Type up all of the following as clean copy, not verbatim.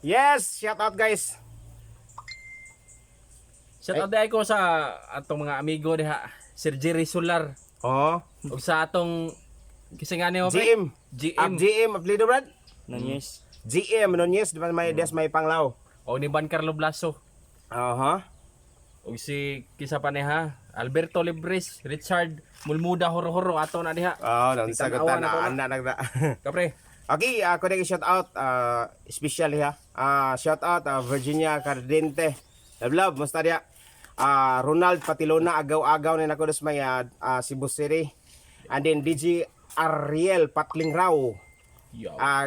Yes, shout out, guys. Shout out diay ko sa atong mga amigo diha, Sir Jerry Solar ug sa atong kinsa nga mo, pre? GM. GM. Up GM, apelido, Brad? Nunez. GM Nunez, di ba may des may Panglao. O ni Ban Carlo Blaso. Ug si kinsa pa ni ha? Alberto Libres, Richard Mulmuda Horo-Horo ato na diha. Oh, nang sagutan Tanawa na to na na. ana nagda. Kapre. Okay, ako na shout out special ha. Shout out Virginia Cardente. Love love, musta diya? Ronald Patilona, agaw-agaw ni nako des may Cebu City. And then DJ Ariel Patlingrao.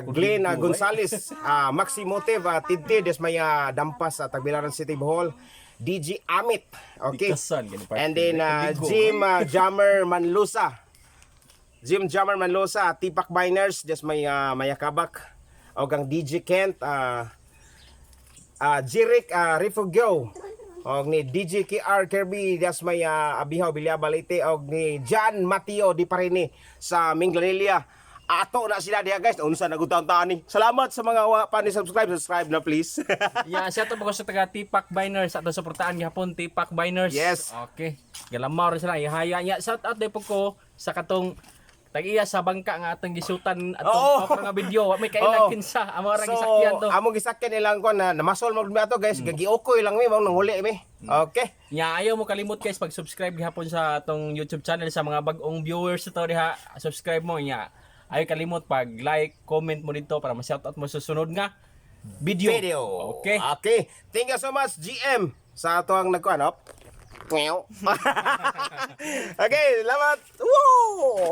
Glenn Gonzales, Maxi Motive, Tidti des may Dampas sa Tagbilaran City, Bohol. DJ Amit. Okay. Ikasan, ganun pa. And then Ligo. Jim Jammer Manlusa. Jim Jammer Manlusa, Tipak Miners des may Mayakabak. O ang DJ Kent, Jeric Refugio. Og ni DJ KR Kirby des may Abihaw Bilyaba Leyte, og ni John Mateo Di Parini sa Minglanilla. Ato na sila diha, guys. Unsa na gud taon ni. Salamat sa mga wa pa ni subscribe, subscribe na please. Yeah, shout out ko sa taga Tipak Biners ato suportahan gihapon Tipak Biners. Yes. Okay. Galamaw rin sila ihaya niya. Shout out din po ko sa katong tag-iya sa bangka nga atong gisutan atong proper nga video. Wa may kailag kinsa. Amo ra gisakyan to. Among gisakyan ilang kon na namasol mo ato, guys. Gagiukoy lang mi mao nanghuli mi. Okay. Nya ayaw mo kalimot, guys, pag-subscribe gihapon sa atong YouTube channel. Sa mga bag-ong viewers to diha, subscribe mo nya. Ayaw kalimot pag like, comment mo dito para ma-shout out mo sa sunod nga video. Video. Okay. Okay. Thank you so much, GM, sa ato ang nagkuan op. Okay, salamat. Woo!